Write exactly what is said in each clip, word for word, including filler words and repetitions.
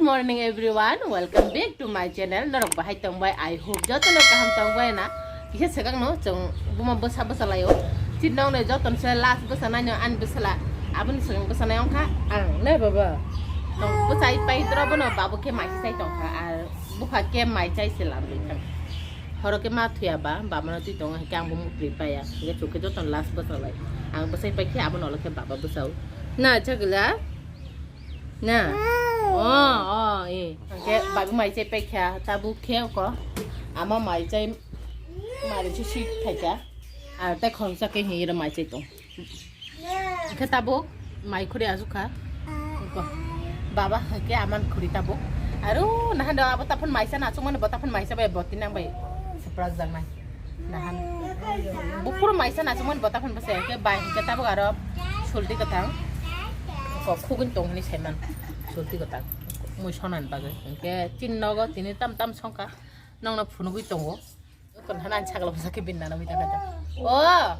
Good morning everyone, welcome back to my channel. Norok bahai tongbai, I hope jotono kaham tongbai na. Kisa segang no chong buma bwsa bwsa layo. Chit nong ne joton se last bwsa nai no ani bwsala. Aboni segang bwsa nai ongkha ang ne baba. Tong bwsai pai tro bono babu khe mai sai tongkha ar bupha khe mai chai se lam ri thang. Horo khe ma thuya ba, baba no twi tongo, hingke ang bo mukri paya. Hingke chukhe jotono last bwsa bai. Ang bwsai pai khe abono olo khe baba bwsao. Na chagla? Na. Oh, oh, eh. Hingke babu mai chai pai kha, tabuk khe ko. Ama mai chai mari chi si thai kha. Ar tai khoroksa khe hingiro mai chai tong. Hingke tabuk mai khuri asuk kha. Ko. Baba hingke aman khuri tabuk. Aro nahan do abo taphun maisa na asuk mani bo taphun maisa bai boti nang bai. Surprise jang nai. Nahan. Bupur maisa na asuk mani bo taphun bose hingke bai hingke tabuk aro sulti kwthang. Ko khugin tong hini saiman. Sulti kwthang. Mui sonan bagwi. Hingke tin nogo tini tam tam songkha. Nongno phunugwi tongo. Kon hana ang sagalo bwsa khe bin nana bita kata. Oh.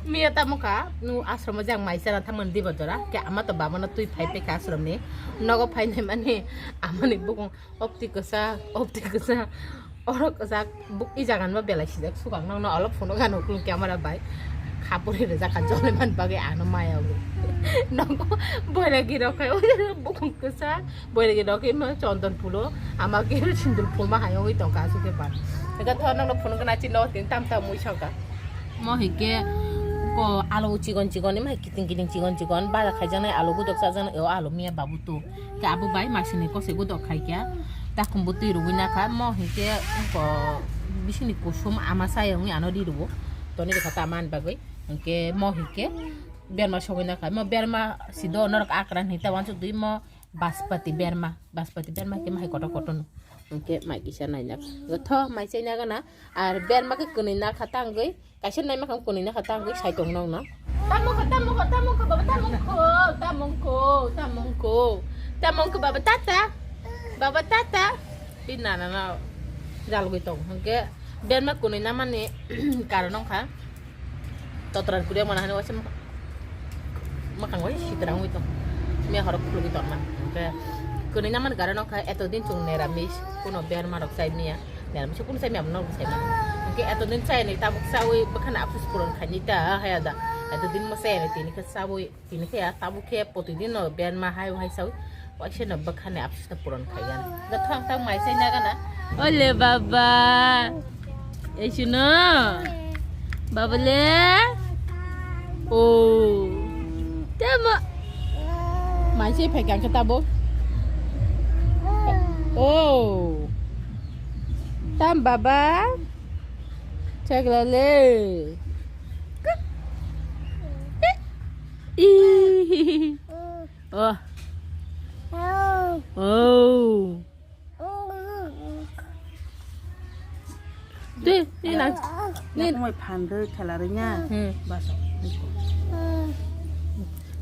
Miya tamo kha, nu ashram jang mai sana thamani diba jora. Ke ama to baba no twi phai pe kha ashram ni. Nogo phai nai mani amani bukung opti kwsa, opti kwsa. Oro kwsa buk i jagan ma belai sijak sukang nang no olop phone gano kung camera bai. Khapuri rejak kha jole man bagwi ano maya wi. Nogo boira girok khai bukung kwsa. Boiregi no khe ma chondon phulo, ama khe sindur phulma hayungwi tongkha aswk khe ba. Eka thor nokno phunukna chini no tin tam tam mui sangkha. Mo hinkhe ko alu chikon chikon ima kiting kiting chikon chikon bara khaijaknai alu gudok chajaknai o alu miya babu tu. Khe abo bai masini kose gudok khaikha. Takhumbo twi rwgwi nakha mo hinkhe ko bisingni kusum ama chaya wngwi ano ri rwo. Toni rwkha ta man bagwi hinkhe mo hinkhe berma sogwi nakha. Mo berma sido norok akran hinta wansuk twi mo. Baspati berma, baspati berma khe mahai kotor kotor no. Hingke mai kisa naina. Gotho mai chai na gana. Ar berma khe kwnwi na kha tangwi. Kaisa naima kha kwnwi na kha tangwi sai tong nong no. Tamung kho, tamung kho, tamung kho, baba, tamung kho, tamung kho, tamung kho. Tamung kho, baba, tata. Baba, tata. Di nana no jalgwi tong. Hingke berma kwnwi na mani karon wngkha. Totran kuria mana hani waisa makang wai sitrang wai tong. Miya horok khulugwi tong na. Hingke kwnwi na man garo nokha eto din chung neramis kuno berma rok chai miya. Neramis kuno chai miya no chai ma. Hingke eto din chai ni tabuk chawi bwkhani apus puron khaini ta haya da. Eto din mo chai ni tini khe chawi tini khe ya tabuk khe poti din no berma hai hai chawi. Waisa no bwkhani apus ta puron khaiya. Da thang thang mai chai na gana. Ole baba. Esuno. Babale. Oh. Tamo. Mai se phai kang khe tabuk. Oh. Tam baba. Chaglale. Ih. Oh. Oh. Tui, ni na, ni. Nak mai phan roi khala roi nya. Hmm. Bas.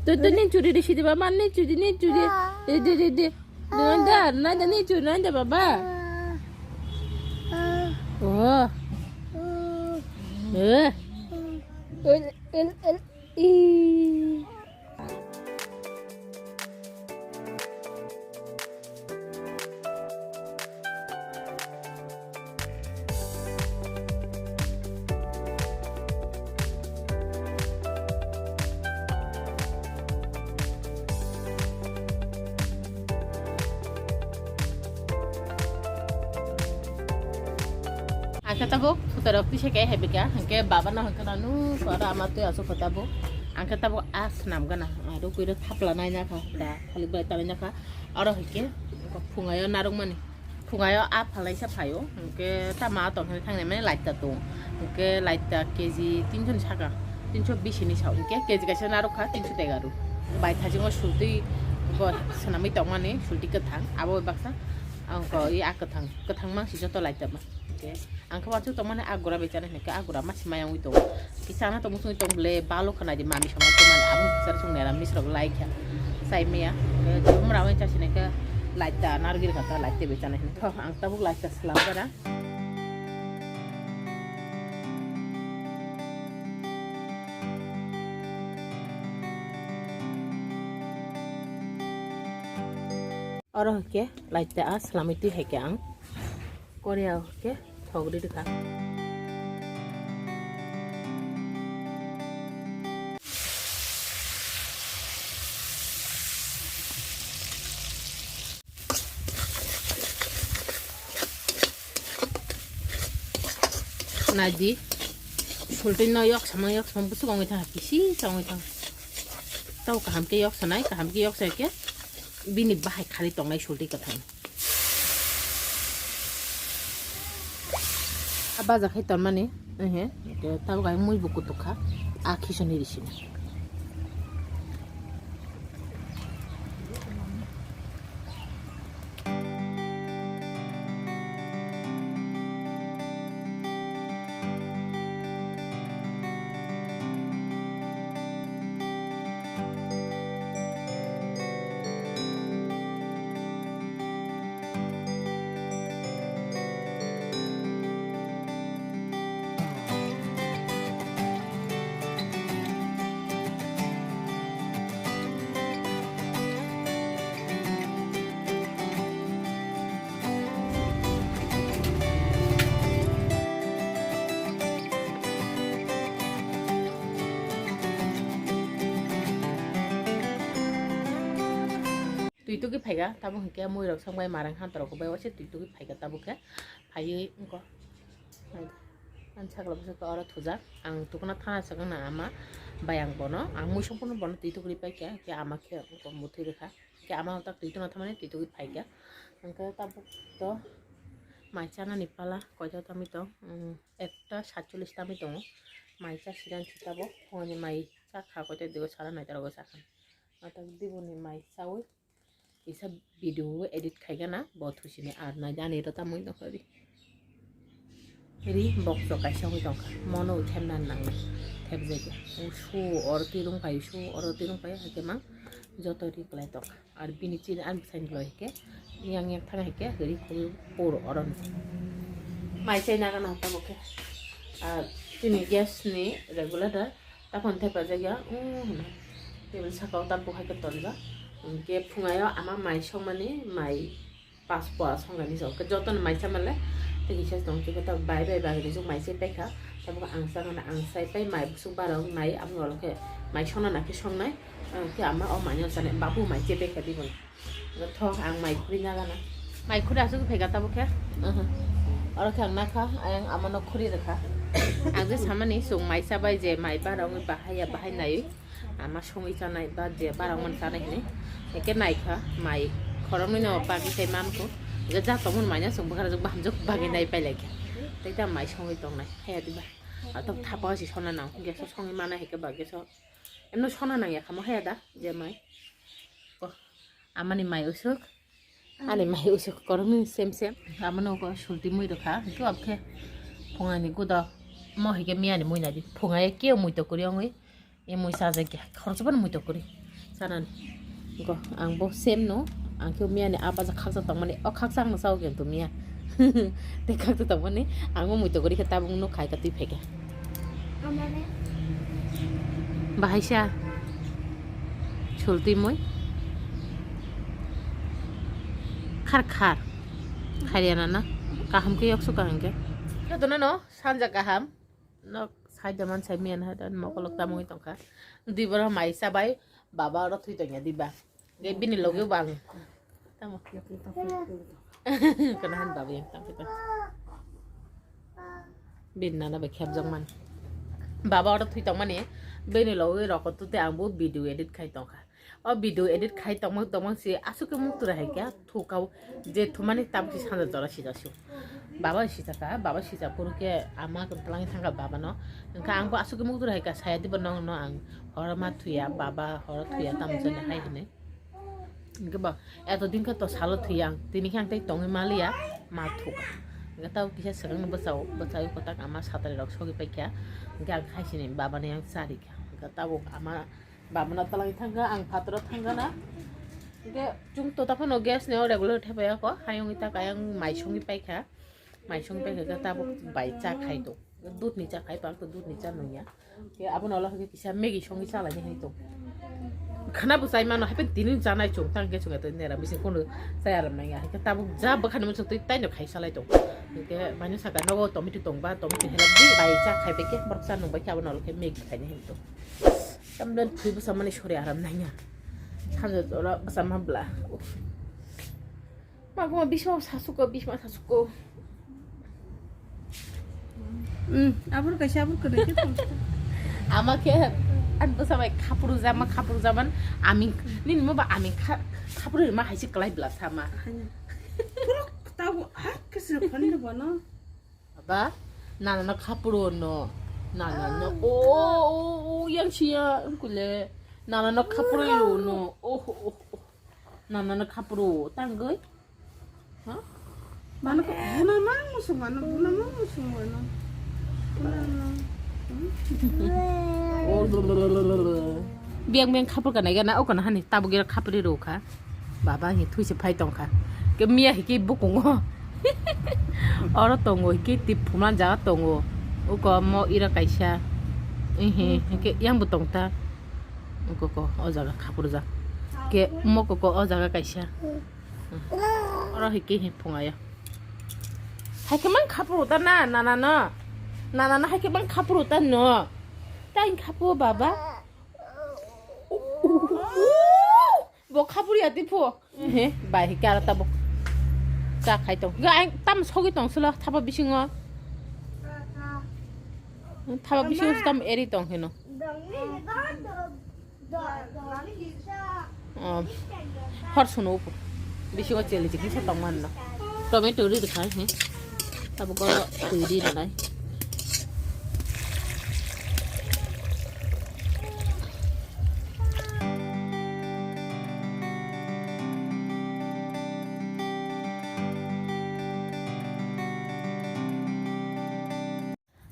Tui, tui, ni churi di sidi ba, man ni churi, ni churi. Di, di, di, di. Nanda, nanda ni churi, nanda baba. Oh. Eh. El, el, el. Ih. Angkhe tabuk photo rok tisa khe hebika, hingke baba no hingke nanu oro ama tui asuk kho tabuk. Angkhe tabuk a swnam gana, aro koi ro thapla nai na kha, da khalik bai talai na kha. Oro hingke phungayo narwk mani, phungayo a phalai sa phaio, hingke tama tong hini thang nai mani light ta tong, hingke light ta K G tinso ni saka, tinso bisi ni sao, hingke K G kaisa narwk kha tinso tegaro. Bai thajingo sultwi bo swnamwi tong mani, sultwi kwthang, abo baksa. Ang ko i a kwthang, kwthang mangsi joto lai tama. Hingke ang khe wansuk tongmani a gura bai chana hinwi khe a gura masi maya wngwi tongo. Kisa no tongmung songwi tong bwle balo khwnai di mami samung tongmani aboni bwsari song nera mis rok lai kha. Chai maya. Hingke tongmung rama chasi nai khe light ta narwgwi rwkha khe light tei bai chana hinwi. Tho ang tabuk light ta swlam gana. Oro hwnkhe laita a swlamwi twi hai khe ang Korea hwnkhe thok ri rwkha. Naidi, sultwi no yok samang, yok samang, busuk ongwi thang, kisi sa ongwi thang. Tau kaham khe yok sanai, kaham khe yok sa khe, bini bahai khali tongnai sultwi kwthang. A baja khai tonmani, ehe, tabo gai mui bo kutuk kha, a khisoni risini. Twi tugwi phaikha, tabuk hinkhe muirok songbai marang hantorok bai waisa twi tugwi phaikha tabuk khe. Phaiwi wngkha. Ani sakla bwswk oro thujak. Ang tukuna thana swkang na ama bai ang bono. Ang mui songphuru bono twi tugwi paikha. Khe ama khe wngkha muthwi rwkha. Khe ama tak twi tuna thamani twi tugwi phaikha. Hwnkhe tabuk to mai chanani pala koito tamwi tong. Ekta satchollish tamwi tongo. Mai cha sidan si tabuk. Phungni mai chakha koito digo sara naitaro sakha. Atak diboni mai chawi. Kisa video edit khaigana bo thusini ar nai jani rw tamwi nokho ri. Ri box o kaisa wngwi tongkha, mono thepna nangna thepjagya. Usu oro tirung pai, usu oro tirung pai, haikhe mang joto ri kwlai tongkha. Ar bini chini ani bwsaini loi haikhe yang yang thang haikhe ri khuluk puro oro ni. Mai chai nagana tabuk khe. Ar chini gas ni regulator. Taphano thepajak ya, oh, hwnwi. Tebol saka o tabuk hai khe tonjak. Hwnkhe phungaio ama mai songmani, mai pas pua songani jok. Jotono mai chamale, tei kisa tong, tei khe bai bai bagwi rijak mai chai paikha. Tabuk ang chamani, ang chai pai mai busuk barok mai, aboni ulo khe mai songna nakhe songnai. Ang khe ama o mai no chanai, babu mai chai paikha di bono. Thok ang mai khuri nagana. Mai khuri aswk phaikha tabuk khe. Aha. Oro khe ang nakha, ayang amano khuri rwkha. Ang je samani chwng mai chabai je mai bara wngwi bahai ya, bahai naiwi. Ama songwi chanai ba je bara wngmani chanai hinwi. Eke naikha mai khoroknwi no bagwi tei mankho. Je jak tongmani mai no chwng bwkha rok baham jwk bagwi nai pai laikha. Tei ta mai songwi tongnai. Haya diba. Atok thapa si sona nang. Geso songwi mana heke ba geso. Emno sona nang ya khamo haya da je mai. Ko, amani mai usuk. Ani mai usuk koroknwi sem sem. Amano ko sulti mui rokha. Hwnkhe abkhe phungani gudo mo hwnkhe miyani mui nadi. Phunga ye keo mui tokori ongwi. E mui chajakya. Khoroksa phano mui tokori. Chanani. Go, ang bo sem no. Ang khe miyani a baja khaksa tongmani. O khaksa ang no chao khe to miya. Tei khaksa tongmani. Ang bo mui tokori khe tabuk no khai ka twi phaikha. Bahaisa sulti mui khar khar khairiyana na kaham khe yok suka hwnkhe. Jotono no sanja kaham nok saida man sai miyan hai dan mokolok tamungwi tongkha. Dibora mai sabai baba oro thwi tongya diba. Ge bini loge bang. Tamo. Kana han baba yang tang kita. Bin nana ba khep jang man. Baba oro thwi tong mani. Bini loge roko tute ang bo video edit khai tongkha. O video edit khai tongmang tongmang si asuk ke muk tura hai kya thukau je thumani tabuk si sanja jora si jasu. Baba si jaka, baba si ja puru ke ama tlang thangka baba no. Engka ang bo asuk ke muk tura hai ka saya diba nong no ang horo ma thuya baba horo thuya tam jani hai hine. Hwnkhe ba, eto din khe to salo thwi ang, tini khe ang tei tongwi maliya, ma thuk. Hwnkhe tabuk kisa swkang ni bwsao, bwsao kotak ama satari rok sogwi paikha. Hwnkhe ang khaisini baba ni ang charikha. Hwnkhe tabuk ama baba no twlangwi thangkha, ang phataro thangkha na. Hwnkhe chwng tota phano gas ni o regular thepaya kho, hayungwi ta kayang mai songwi paikha. Mai songwi paikha khe tabuk bai cha khai to. Dudh ni cha khai, pal to dudh ni cha nungya. Ke abono ulo hwnkhe kisa Maggi songwi chalaini hinwi tong. Khana bo chai mano, haiphen tini chanai chwng tang khe chwng twi nera bisi kono chai aram nang ya. Haikhe tabuk ja bwkhani muchung twi taino khai salai tong. Haikhe mani saka nogo tomato tong ba, tomato helak di bai cha khai bai khe borok cha nung bai khe abo nolo khe Maggie khaina hin tong. Tamdan thwi bwsa mani sori aram nang ya. Sanja jora bwsa ma bla. Uff. Ma buma bisma sasuko, bisma sasuko. Hmm, abur kaisa abur kwrwi khe tong. Ama khe, ang bwsa bai khapuru jama, khapuru jaman, ami, nini mo ba ami kha-, khapuru ma haisi kwlai bla sama. Puro tabo, ha, kisir khani bono. Baba, nana no khapuru no, nana no, o, o, o, yang siya, ang kule, nana no khapuru no, oh, oh, oh. Nana no khapuru tangwi. Ha? Mano ko buna mang musung mano, buna mang musung mano. Buna mang. Biang biang khapur kana gana o kana hani tabuk gira khapri ro kha. Baba hi thui se phai tong kha. Ke miya hi ki bukungo. Oro tongo hi ki tip phuman jaga tongo. Uko mo ira kaisa. Ihi ke yang bu tong ta. Uko ko o jaga khapur jak. Ke mo ko ko o jaga kaisa. Oro hai khe hin phungayo. Hai khe mang khapuru ta na, nana no. Nana no hai khe mang khapuru ta no. Ta in khapu baba. Bo khapuru ya ti phu. He, bai hai khe ara ta bo. Cha khai tong. Ga ai tam sogi tong silo thapa bisingo. Thapa bisingo tam eri tong hino. Oh, hor sunu upo. Bisingo cheli chikisa tong manno. Tomato ri rikha, he. Tabuk o twi ri rwnai.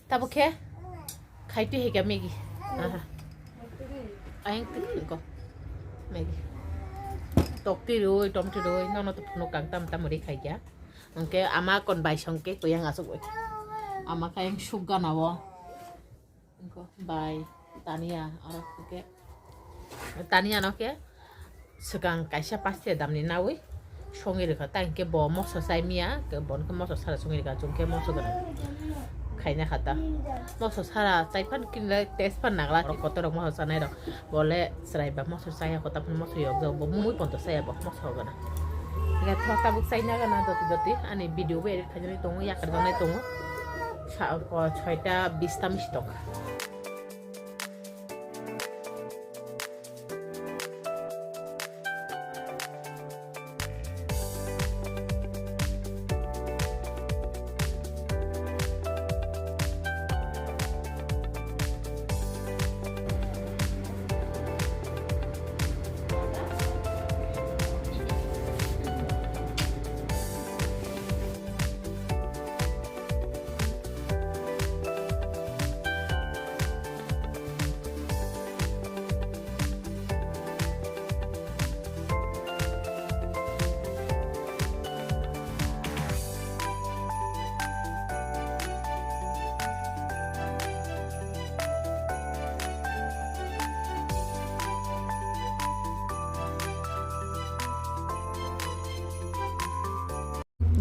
Tabuk khe khai twi hai kha Maggie. Aha. Ayang twi ko Maggie. Tok twi rwi, tom twi rwi, nono to phunuk kang tam tam ri khai kha. Hwnkhe ama kon bai song khe kuyang asuk bai. Ama kha yang suk gana o. Hwnkhe bai Tania, oro hwnkhe Tania no khe swkang kaisa paste damni nawi songwi rwkha, ta hinkhe bo moso chai miya, ke bo hinkhe moso sara songwi rwkha, chwng khe moso gwnang khaina kha ta. Moso sara chai phan kinle test phan nagla, kotor rok moso chanai rok, bo le chwrai ba moso chaya kho, ta phano moso yok jao, bo mui ponto chaya bo moso gwnang. Hinkhe thok tabuk chaina gana doti doti ani video bo edit khainani tongo, yakar janai tongo. Sa-, ko soita bis ta misi tongkha.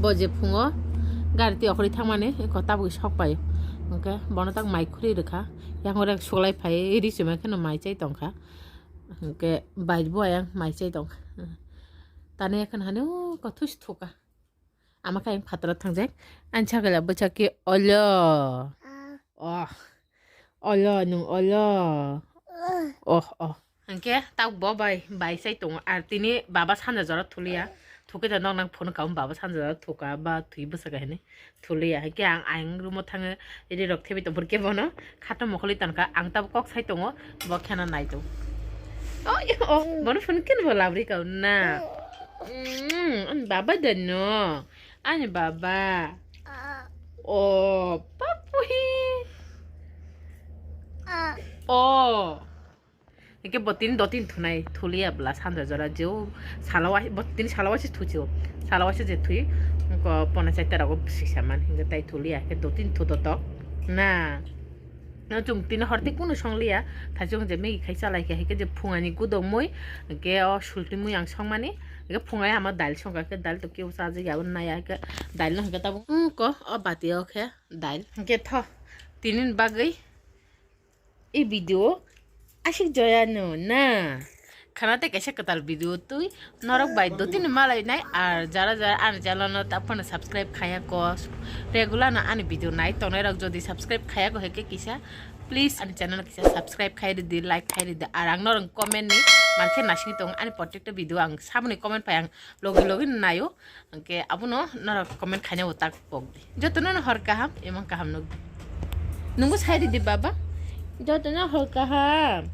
Bo je phungo gari twi okhorwi thangmani, eko tabuk sok pai. Hwnkhe bono tak mai khurui rwkha. Yang ore suklai phai ri chumai kheno mai chai tongkha. Hwnkhe bai bo ayang mai chai tongkha. Tani ekhon hani o kothusi thuka. Ama khe ayang phataro thangjak. Ani sakala bwchak khe olo. Oh. Olo, nung olo. Oh, oh. Hwnkhe tabuk bo bai, bai chai tongo. Ar tini baba sanja jora thuliya. Thukhe da nok nang phone khaum baba sanja jora thuka ba thwi bwsaka hinwi thuliya. Hwnkhe ang ayang room o thangwi ri rok thebwi tongphuru khe bono khato mokholi tongkha. Ang tabuk kok sai tongo, bo kheno nai tongo. Oh, oh, bono phone khe bo labri kau na. Mm, baba da no. Ani baba. Oh, papu hi. Oh. Eke bo tini do tin thunai, thuliya bla sanja jora jeo. Salawa, bo tini salawa si thuchio. Salawa si je thui. Ko pona chaita rogo sisa man. Hinga tai thuliya. Ke do tin thu do tok. Na. No, chwng tini horti kunu songliya, thaisong je Maggie khai chalai khe, hwnkhe je phungani gudok mui, hwnkhe o sulti mui ang songmani, hwnkhe phungai ama dal songkha, hwnkhe dal to kebo chajak ya, abo naya, hwnkhe dal no hwnkhe tabuk, mm, ko, o bati o khe dal, hwnkhe tho, tini bagwi i video asik joya no na. Khana tei kaisa kwtal video twi norok bai dotini malai nai, ar jara jara ani channel no taphano subscribe khaya ko, regular no ani video nai tongnai rok jodi subscribe khaya ko hwnkhe kisa please ani channel no kisa subscribe khai ridi, like khai ridi, ar ang norok comment ni mankhe nasing tong ani protekta video ang saboni comment pai ang logi logi nayo, hwnkhe abono norok comment khaina bo tak pok di. Jotono no hor kaham, emang kaham nuk di. Nungbo sai ridi baba, jotono hor kaham.